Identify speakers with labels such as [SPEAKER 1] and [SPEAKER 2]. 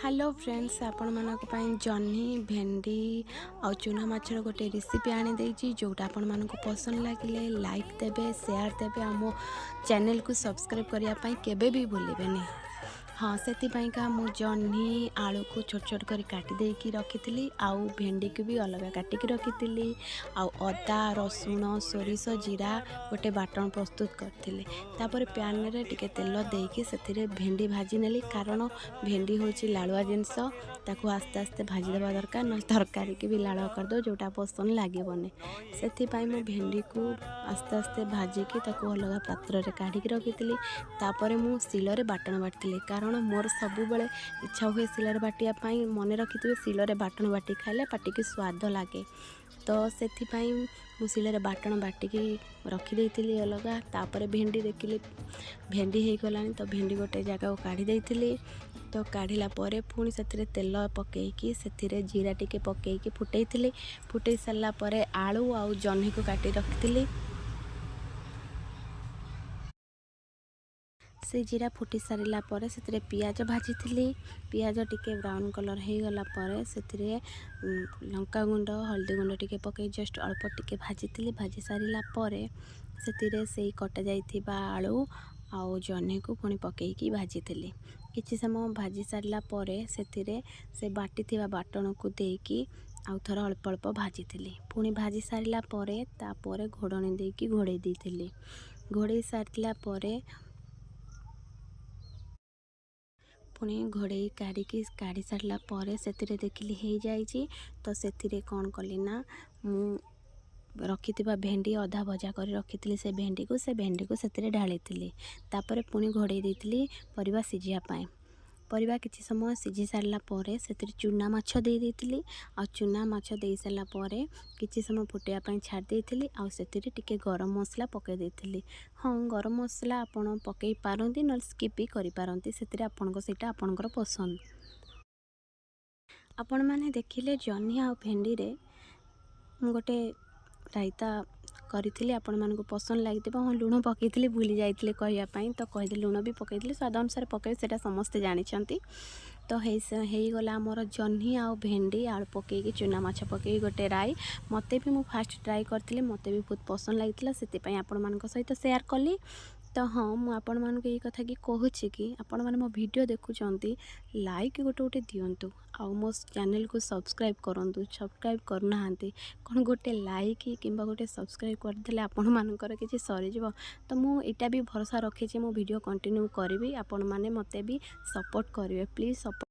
[SPEAKER 1] Hello friends, ଆପଣମାନଙ୍କ ପାଇଁ ଜହ୍ନି, ଭେଣ୍ଡି ଆଉ ଚୁନା ମାଛର ଗୋଟେ ରେସିପି ଆଣିଦେଇଛି, ଯେଉଁଟା ଆପଣମାନଙ୍କୁ ପସନ୍ଦ ଲାଗିଲେ ଲାଇକ୍ ଦେବେ, ସେୟାର ଦେବେ ଆଉ ମୋ ଚ୍ୟାନେଲକୁ ସବସ୍କ୍ରାଇବ୍ କରିବା ପାଇଁ କେବେ ବି ଭୁଲିବେନି। ହଁ, ସେଥିପାଇଁକା ମୁଁ ଜହ୍ନି, ଆଳୁକୁ ଛୋଟ ଛୋଟ କରି କାଟି ଦେଇକି ରଖିଥିଲି ଆଉ ଭେଣ୍ଡିକୁ ବି ଅଲଗା କାଟିକି ରଖିଥିଲି ଆଉ ଅଦା, ରସୁଣ, ସୋରିଷ, ଜିରା ଗୋଟେ ବାଟଣ ପ୍ରସ୍ତୁତ କରିଥିଲି। ତାପରେ ପ୍ୟାନ୍ରେ ଟିକେ ତେଲ ଦେଇକି ସେଥିରେ ଭେଣ୍ଡି ଭାଜି ନେଲି, କାରଣ ଭେଣ୍ଡି ହେଉଛି ଲାଳୁଆ ଜିନିଷ। ତାକୁ ଆସ୍ତେ ଆସ୍ତେ ଭାଜିଦେବା ଦରକାର, ନହେଲେ ତରକାରୀକି ବି ଲାଳୁଆ କରିଦେବ, ଯେଉଁଟା ପସନ୍ଦ ଲାଗିବନି। ସେଥିପାଇଁ ମୁଁ ଭେଣ୍ଡିକୁ ଆସ୍ତେ ଆସ୍ତେ ଭାଜିକି ତାକୁ ଅଲଗା ପାତ୍ରରେ କାଢ଼ିକି ରଖିଥିଲି। ତାପରେ ମୁଁ ଶିଳରେ ବାଟଣ ବାଟିଥିଲି, କାରଣ ମୋର ସବୁବେଳେ ଇଚ୍ଛା ହୁଏ ଶିଳରେ ବାଟିବା ପାଇଁ। ମନେ ରଖିଥିବେ, ଶିଳରେ ବାଟଣ ବାଟି ଖାଇଲେ ପାଟିକି ସ୍ୱାଦ ଲାଗେ। ତ ସେଥିପାଇଁ ମୁଁ ଶିଳରେ ବାଟଣ ବାଟିକି ରଖିଦେଇଥିଲି ଅଲଗା। ତାପରେ ଭେଣ୍ଡି ଦେଖିଲି ଭେଣ୍ଡି ହେଇଗଲାଣି, ତ ଭେଣ୍ଡି ଗୋଟେ ଜାଗାକୁ କାଢ଼ି ଦେଇଥିଲି। ତ କାଢ଼ିଲା ପରେ ପୁଣି ସେଥିରେ ତେଲ ପକାଇକି, ସେଥିରେ ଜିରା ଟିକେ ପକାଇକି ଫୁଟେଇଥିଲି। ଫୁଟେଇ ସାରିଲା ପରେ ଆଳୁ ଆଉ ଜହ୍ନିକୁ କାଟି ରଖିଥିଲି। ସେ ଜିରା ଫୁଟି ସାରିଲା ପରେ ସେଥିରେ ପିଆଜ ଭାଜିଥିଲି। ପିଆଜ ଟିକେ ବ୍ରାଉନ୍ କଲର୍ ହେଇଗଲା ପରେ ସେଥିରେ ଲଙ୍କା ଗୁଣ୍ଡ, ହଳଦୀ ଗୁଣ୍ଡ ଟିକେ ପକାଇ ଜଷ୍ଟ ଅଳ୍ପ ଟିକେ ଭାଜିଥିଲି। ଭାଜି ସାରିଲା ପରେ ସେଥିରେ ସେଇ କଟା ଯାଇଥିବା ଆଳୁ ଆଉ ଜହ୍ନିକୁ ପୁଣି ପକାଇକି ଭାଜିଥିଲି। କିଛି ସମୟ ଭାଜି ସାରିଲା ପରେ ସେଥିରେ ସେ ବାଟିଥିବା ବାଟଣକୁ ଦେଇକି ଆଉ ଥରେ ଅଳ୍ପ ଅଳ୍ପ ଭାଜିଥିଲି। ପୁଣି ଭାଜି ସାରିଲା ପରେ ତାପରେ ଘୋଡ଼ଣୀ ଦେଇକି ଘୋଡ଼େଇ ଦେଇଥିଲି। ଘୋଡ଼େଇ ସାରିଲା ପରେ ପୁଣି ଘୋଡ଼େଇ କାଢ଼ିକି, କାଢ଼ି ସାରିଲା ପରେ ସେଥିରେ ଦେଖିଲି ହେଇଯାଇଛି। ତ ସେଥିରେ କ'ଣ କଲି ନା, ମୁଁ ରଖିଥିବା ଭେଣ୍ଡି, ଅଧା ଭଜା କରି ରଖିଥିଲି ସେ ଭେଣ୍ଡିକୁ ସେଥିରେ ଢାଳିଥିଲି। ତାପରେ ପୁଣି ଘୋଡ଼େଇ ଦେଇଥିଲି ପରିବା ସିଝିବା ପାଇଁ। ପରିବା କିଛି ସମୟ ସିଝି ସାରିଲା ପରେ ସେଥିରେ ଚୁନା ମାଛ ଦେଇ ଦେଇଥିଲି ଆଉ ଚୁନା ମାଛ ଦେଇ ସାରିଲା ପରେ କିଛି ସମୟ ଫୁଟିବା ପାଇଁ ଛାଡ଼ି ଦେଇଥିଲି ଆଉ ସେଥିରେ ଟିକେ ଗରମ ମସଲା ପକାଇ ଦେଇଥିଲି। ହଁ, ଗରମ ମସଲା ଆପଣ ପକାଇ ପାରନ୍ତି, ନହେଲେ ସ୍କିପ୍ ବି କରିପାରନ୍ତି। ସେଥିରେ ଆପଣଙ୍କ ସେଇଟା ଆପଣଙ୍କର ପସନ୍ଦ। ଆପଣମାନେ ଦେଖିଲେ, ଜହ୍ନି ଆଉ ଭେଣ୍ଡିରେ ମୁଁ ଗୋଟେ ରାଇତା କରିଥିଲି, ଆପଣମାନଙ୍କୁ ପସନ୍ଦ ଲାଗିଥିବ। ହଁ, ଲୁଣ ପକାଇଥିଲି, ଭୁଲି ଯାଇଥିଲି କହିବା ପାଇଁ, ତ କହିଦେଲି। ଲୁଣ ବି ପକାଇଥିଲି, ସ୍ୱାଦ ଅନୁସାରେ ପକାଇବେ, ସେଇଟା ସମସ୍ତେ ଜାଣିଛନ୍ତି। ତ ହେଇଗଲା ଆମର ଜହ୍ନି ଆଉ ଭେଣ୍ଡି, ଆଳୁ ପକାଇକି, ଚୁନା ମାଛ ପକାଇକି ଗୋଟେ ରାଇ। ମୋତେ ବି, ମୁଁ ଫାଷ୍ଟ ଟ୍ରାଏ କରିଥିଲି, ମୋତେ ବି ବହୁତ ପସନ୍ଦ ଲାଗିଥିଲା, ସେଥିପାଇଁ ଆପଣମାନଙ୍କ ସହିତ ସେୟାର କଲି। ତ ହଁ, ମୁଁ ଆପଣମାନଙ୍କୁ ଏଇ କଥା କି କହୁଛି କି ଆପଣମାନେ ମୋ ଭିଡ଼ିଓ ଦେଖୁଛନ୍ତି, ଲାଇକ୍ ଗୋଟେ ଗୋଟେ ଦିଅନ୍ତୁ ଆଉ ମୋ ଚ୍ୟାନେଲକୁ ସବସ୍କ୍ରାଇବ୍ କରନ୍ତୁ। ସବସ୍କ୍ରାଇବ୍ କରୁନାହାନ୍ତି କ'ଣ? ଗୋଟେ ଲାଇକ୍ କିମ୍ବା ଗୋଟେ ସବସ୍କ୍ରାଇବ୍ କରିଦେଲେ ଆପଣମାନଙ୍କର କିଛି ସରିଯିବ? ତ ମୁଁ ଏଇଟା ବି ଭରସା ରଖିଛି, ମୁଁ ଭିଡ଼ିଓ କଣ୍ଟିନ୍ୟୁ କରିବି, ଆପଣମାନେ ମୋତେ ବି ସପୋର୍ଟ କରିବେ। Please support.